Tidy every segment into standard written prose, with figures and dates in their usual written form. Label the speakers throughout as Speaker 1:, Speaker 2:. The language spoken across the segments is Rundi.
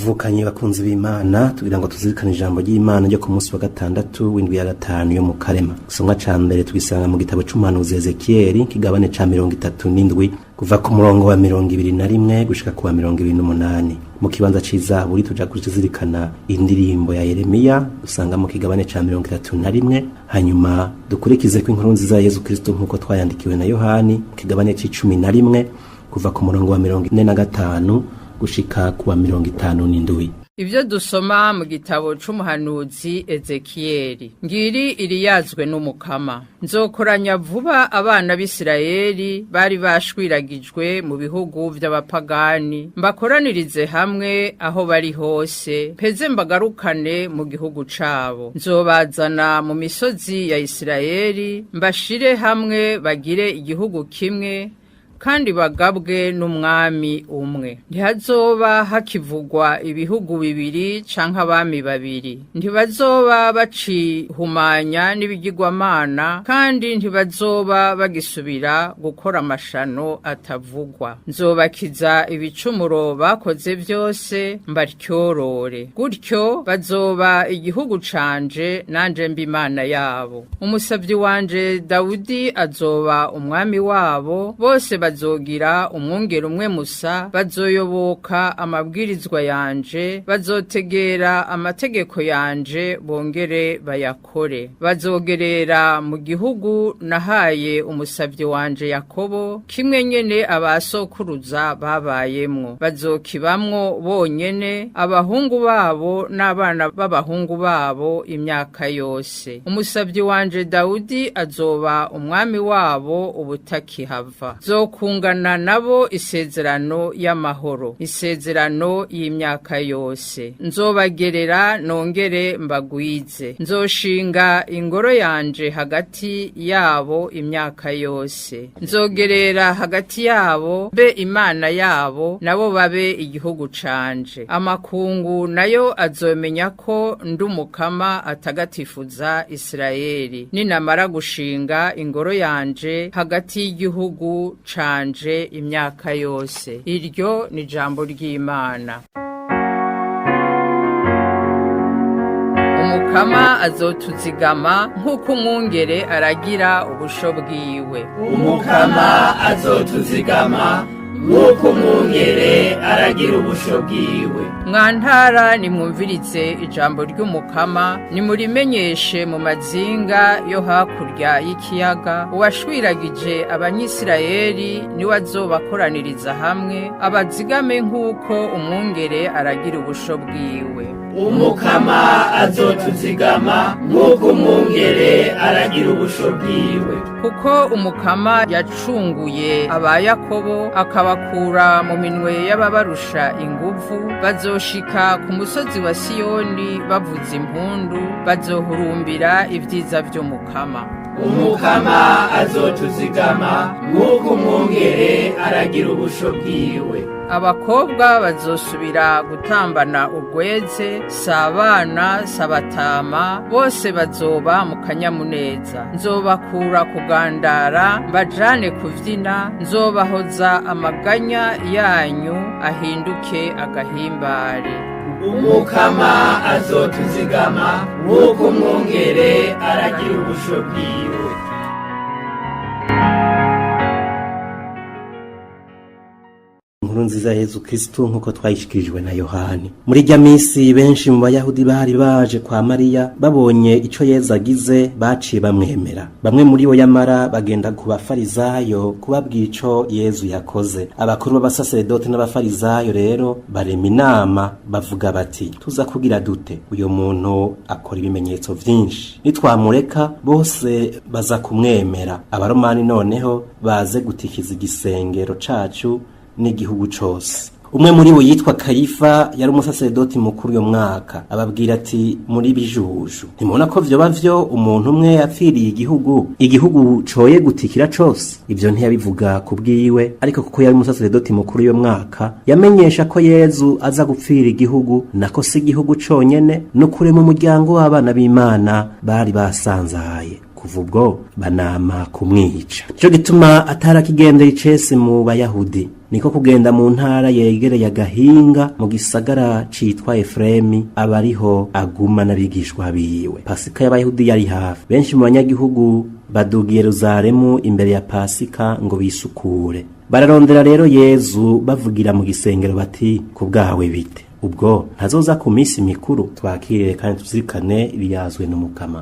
Speaker 1: Bavukanye bakunzi b'Imana, tugira ngo tuzirikane ijambo ry'Imana ryo ku munsi wa gatandatu w'indwi ya gatanu yo mu Karema. Igisomwa ca mbere tugisanga mu gitabo c'umuhanuzi Ezekiyeli, kigabane ca 37, kuva ku murongo wa 21 gushika ku wa 28. Mu kibanza c'izaburi tuja kuzirikana indirimbo ya Yeremiya usanga mu kigabane ca 31, hanyuma dukurikize ko inkuru nziza ya Yezu Kristo nk'uko twayandikiwe na Yohani, mu kigabane c'icumi na rimwe, kuva ku murongo wa 45 gushika ku wa 57.
Speaker 2: Ibyo dusoma mu gitabo c'umuhanuzi Ezekiyeli. Ngiri iriyazwe n'Umukama. Nzokoranya vuba abana b'Isirayeli bari bashwiragijwe mu bihugu vy'abapagani, mbakoranirize hamwe aho bari hose, mpeze mbagarukane mu gihugu cabo. Nzobazana mu misozi ya Isirayeli, mbashire hamwe bagire igihugu kimwe, kandi bagabwe n'umwami umwe. Ntihazoba hakivugwa ibihugu bibiri canke abami babiri. Ntibazoba bacihumanya n'ibigirwamana, kandi ntibazoba bagisubira gukora amashano atavugwa. Nzobakiza ibicumuro bakoze vyose, mbatyorore. Gutyo bazoba igihugu canje, nanje mbe Imana yabo. Umusavyi wanje Dawudi azoba umwami wabo, bose bazogira umwungere umwe musa, bazoyoboka amabwirizwa yanje, bazotegera amategeko yanje bongere bayakore. Bazogerera mu gihugu nahaye umusavyi wanje Yakobo, kimwe nyene abasokuruza babayemwo. Bazokibamwo bonyene, abahungu babo n'abana b'abahungu babo imyaka yose. Umusavyi wanje Dawudi azoba umwami wabo ubutakihava. Nzokungana nabo isezerano y'amahoro, isezerano y'imyaka yose. Nzobagerera nongere mbagwize. Nzoshinga ingoro yanje hagati yabo imyaka yose. Nzogerera hagati yabo, mbe Imana yabo, nabo babe igihugu canje. Amakungu nayo azomenya ko ndi Umukama atagatifuza Isirayeli, ninamara gushinga ingoro yanje hagati y'igihugu canje imyaka yose. Iryo ni jambo ry'Imana. Umukama azotuzigama nk'uko umwungere aragira ubusho bwiwe.
Speaker 3: Umukama azotuzigama nk'uko umwungere aragira ubusho bwiwe.
Speaker 2: Mwantara, nimwumvirize ijambo ry'Umukama, nimurimenyeshe mu mazinga yo hakurya y'ikiyaga: uwashwiragije Abanyisirayeli niwe azobakoraniriza hamwe, abazigame nk'uko umwungere aragira ubusho bwiwe.
Speaker 3: Umukama azotuzigama nk'uko umwungere aragira ubusho bwiwe.
Speaker 2: Kuko Umukama yacunguye aba Yakobo, akabakura mu minwe y'ababarusha inguvu, bazoshika ku musozi wa Siyoni bavuza impundu, bazohurumbira ibyiza vy'Umukama.
Speaker 3: Umukama azotuzigama nk'uko umwungere aragira ubusho bwiwe.
Speaker 2: Abakobwa bazosubira gutambana urweze, si abana si abatama, bose bazoba mu kanyamuneza. Nzobakura kugandara, mbajane kuvyina, nzobahoza amaganya yanyu ahinduke agahimbare.
Speaker 3: Umukama azotuzigama nk'uko umwungere aragira ubusho bwiwe.
Speaker 1: Inkuru nziza ya Yezu Kristo nk'uko twayishikirijwe na Yohani. Muri rya misi, benshi mu Bayahudi bari baje kwa Mariya babonye ico Yezu agize, baciye bamwemera. Bamwe muri bo yamara bagenda ku Bafarizayo kubabwira ico Yezu yakoze. Abakuru b'abasaseredoti n'Abafarizayo rero barema inama, bavuga bati: "Tuza kugira dute? Uyo muntu akora ibimenyetso vyinshi. Nitwamureka, bose baza kumwemera. Abaromani noneho baze gutikiza igisengero cacu n'igihugu cose." Umwe muri bo yitwa Kayifa, yari umusaseredoti mukuru uyo mwaka, ababwira ati: "Muri bijuju, ntimubona ko vyoba vyo umuntu umwe yapfiriye igihugu, igihugu coye gutikira cose?" Ivyo ntiyabivuga ku bwiwe, ariko kuko yari umusaseredoti mukuru uyo mwaka, yamenyesha ko Yezu aza gupfira igihugu, nako si igihugu conyene, no kurema umuryango w'abana b'Imana bari basanzaye. Kuva ubwo banama kumwica. Nico gituma atarakigendera icese mu Bayahudi. Niko kugenda mu ntara yegereye agahinga mu gisagara citwa Efremi, aba ariho aguma n'abigishwa biwe. Pasika y'Abayahudi yari hafi. Benshi mu banyagihugu baduga i Yeruzalemu imbere ya Pasika ngo bisukure. Bararondera rero Yezu bavugira mu gisengero bati: ku bwawe bite? Ubwo ntazoza ku minsi mikuru? Twakirire kandi tuzirikane ibiyazwe n'Umukama.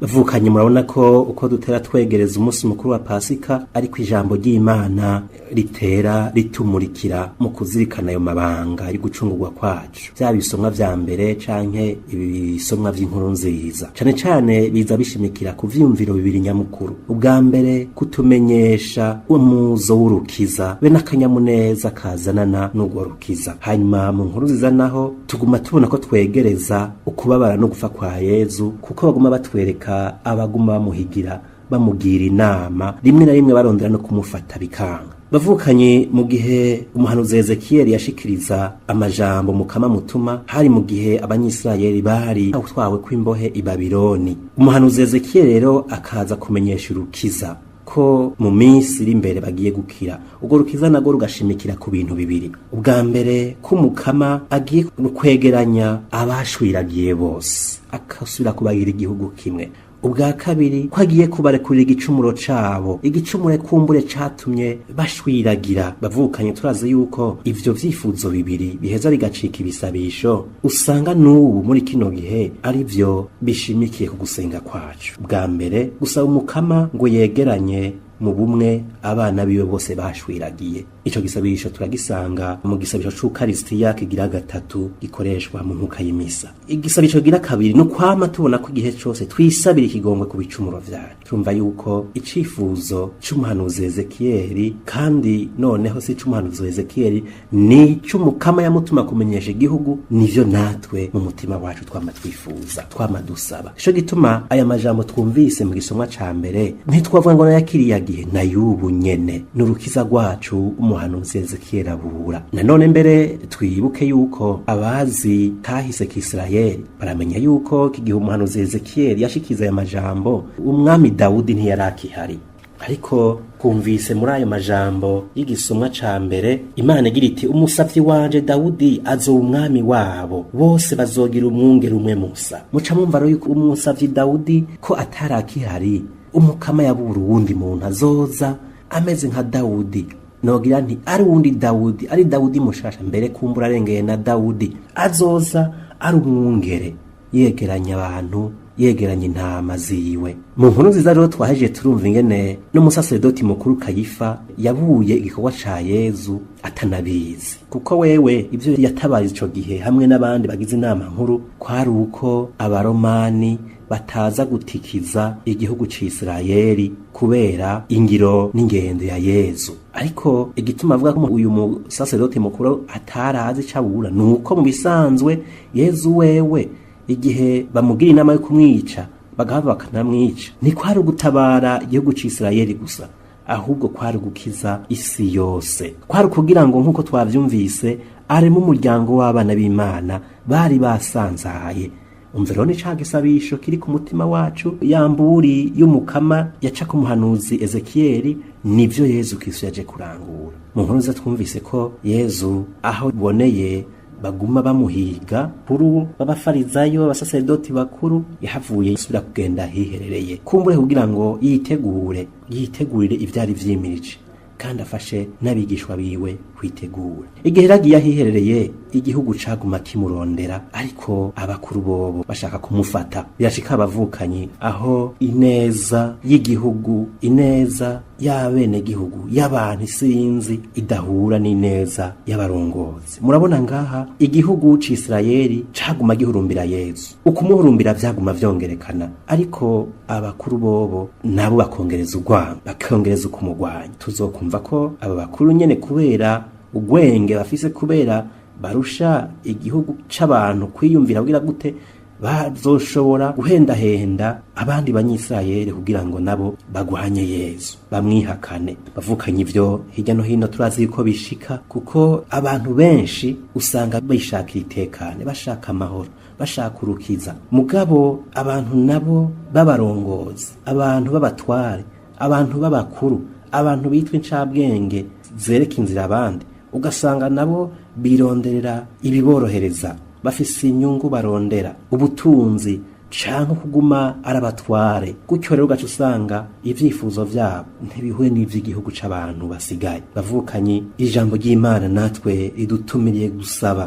Speaker 1: Bavukanye, murabona ko uko dutera twegereza umunsi mukuru wa Pasika, ariko ijambo ry'Imana ritera ritumurikira mu kuzirikana ayo mabanga yo gucungurwa kwacu, vya bisomwa vya mbere canke ibisomwa vy'inkuru nziza, cane cane biza bishimikira ku vyiyumviro bibiri nyamukuru. Ubwa mbere, kutumenyesha umuzo w'urukiza be n'akanyamuneza kazanana n'urwo rukiza. Hanyuma mu nkuru nziza naho tuguma tubona ko twegereza ukubabara no gupfa kwa Yezu, kuko baguma batwereka abaguma bamuhigira, bamugira inama, rimwe na rimwe barondera no kumufata bikanga. Bavukanye, mu gihe umuhanuzi Ezekiyeli yashikiriza amajambo Mukama mutuma, hari mu gihe Abanyisirayeli bari batwawe kw'imbohe i Babiloni. Umuhanuzi Ezekiyeli rero akaza kumenyesha urukiza ko mu minsi iri imbere bagiye gukira. Urwo rukiza narwo rugashimikira ku bintu bibiri: ubwa mbere, ko Umukama agiye kwegeranya abashwiragiye bose, akasubira kubagira igihugu kimwe; ubwa kabiri, ko agiye kubarekurira igicumuro cabo, igicumuro kumbure catumye bashwiragira. Bavukanye, turazi yuko ivyo vyifuzo bibiri biheza bigacika ibisabisho usanga n'ubu muri kino gihe ari vyo bishimikiye ku gusenga kwacu. Bwa mbere, gusaba Umukama ngo yegeranye mu bumwe abana biwe bose bashwiragiye. Ico gisabisho turagisanga mu gisabisho c'Ukarisitiya kigira gatatu gikoreshwa mu nkuka y'imisa. Igisabisho kigira kabiri no kwama tubona ko igihe cose twisabira ikigongwe ku bicumuro vyacu. Turumva yuko icifuzo c'umuhanuzi Ezekiyeli, kandi noneho si c'umuhanuzi Ezekiyeli, ni c'Umukama yamutuma kumenyesha igihugu, nivyo natwe mu mutima wacu twama twifuza, twama dusaba. Ico gituma aya majambo twumvise mu gisomwa ca mbere ntitwavuga ngo nayakiriya gihe, na y'ubu nyene n'urukiza rwacu umuhanuzi Ezekiyeli abura. Nanone mbere twibuke yuko abazi kahise k'Isirayeli baramenya yuko kigihe umuhanuzi Ezekiyeli yashikiza aya majambo, umwami Dawudi ntiyarakihari. Ariko kumvise muri ayo majambo y'igisomwa ca mbere Imana igira iti: umusavyi wanje Dawudi azoba umwami wabo, bose bazogira umwungere umwe musa. Muca mumva rero yuko umusavyi Dawudi ko atarakihari, Umukama yabura uwundi muntu azoza ameze nka Dawudi. Nogira nti ari uwundi Dawudi, ari Dawudi mushasha, mbere kumbura arengeye na Dawudi, azoza ari umwungere yegeranya abantu, yegeranya intama ziwe. Mu nkuru nziza rero twahejeje turumva ingene n'umusaseredoti mukuru Kayifa yabuye igikorwa ca Yezu atanabizi, kuko wewe ivyo yatabaye ico gihe hamwe n'abandi bagize inama nkuru kwari uko Abaromani bataza gutikiza igihugu c'Isirayeli kubera ingiro n'ingendo ya Yezu. Ariko igituma avuga ko uyu musaseredoti mukuru atarazi cabura nuko mu bisanzwe Yezu wewe igihe bamugira inama yo kumwica bagahava bakanamwica, ntikwari ugutabara igihugu c'Isirayeli gusa, ahubwo kwari gukiza isi yose, kwari kugira ngo nk'uko twavyumvise arimo umuryango w'abana b'Imana bari basanzaye. Umva rero ni ca gisabisho kiri ku mutima wacu, yamburi y'Umukama yaca ku muhanuzi Ezekiyeli, nivyo Yezu Kristo yaje kurangura. Mu nkuru nziza twumvise ko Yezu aho boneye baguma bamuhiga kuru b'abafarizayo, abasaseredoti bakuru, yahavuye isubira kugenda hiherereye kumbure kugira ngo yitegure, yitegurire ivyari vyimirije, kandi afashe n'abigishwa biwe kwitegura. Igihe ragiye ahiherereye, igihugu caguma kimurondera, ariko abakuru bobo bashaka kumufata. Birashika abavukanyi aho ineza y'igihugu, ineza y'abenegihugu, y'abantu isinzi idahura n'ineza y'abarongozi. Murabona ngaha igihugu c'Isirayeli caguma gihurumbira Yezu, ukumuhurumbira vyaguma vyongerekana, ariko abakuru bobo nabo bakongereza urwango, bakongereza ukumugwanya. Tuzokumva ko aba bakuru nyene kubera ugwenge bafise, kubera barusha igihugu c'abantu kwiyumvira kugira gute, Bazoshobora guhendahenda abandi banyisirayeli kugira ngo nabo bagwanye Yezu, bamwihakane. Bavukanye, ivyo hirya no hino turazi yuko bishika, kuko abantu benshi usanga bishakira itekane, bashaka amahoro, bashaka urukiza. Mugabo abantu nabo b'abarongozi, abantu b'abatware, abantu b'abakuru, abantu bitwa incabwenge zereka inzira abandi, ugasanga nabo bironderera ibiborohereza, bafise inyungu barondera, ubutunzi canke kuguma arabatware. Gutyo rero ugaca usanga ivyifuzo vyabo ntibihuye n'ivy'igihugu c'abantu basigaye. Bavukanye, ijambo ry'Imana natwe ridutumiriye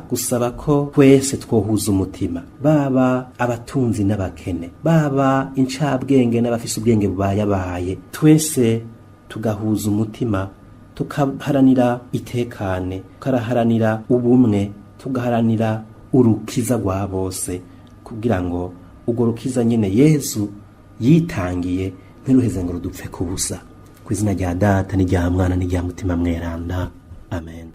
Speaker 1: gusaba ko twese twohuza umutima, baba abatunzi n'abakene, baba incabwenge n'abafise ubwenge bubayabaye, twese tugahuza umutima, tukaharanira itekane, tukaharanira ubumwe, tugaharanira urukiza rwa bose, kugira ngo urwo rukiza nyine Yezu yitangiye ntiruheze ngo rudupfe kubusa. Ku izina rya Data n'irya Mwana n'irya Mutima Mweranda, amen.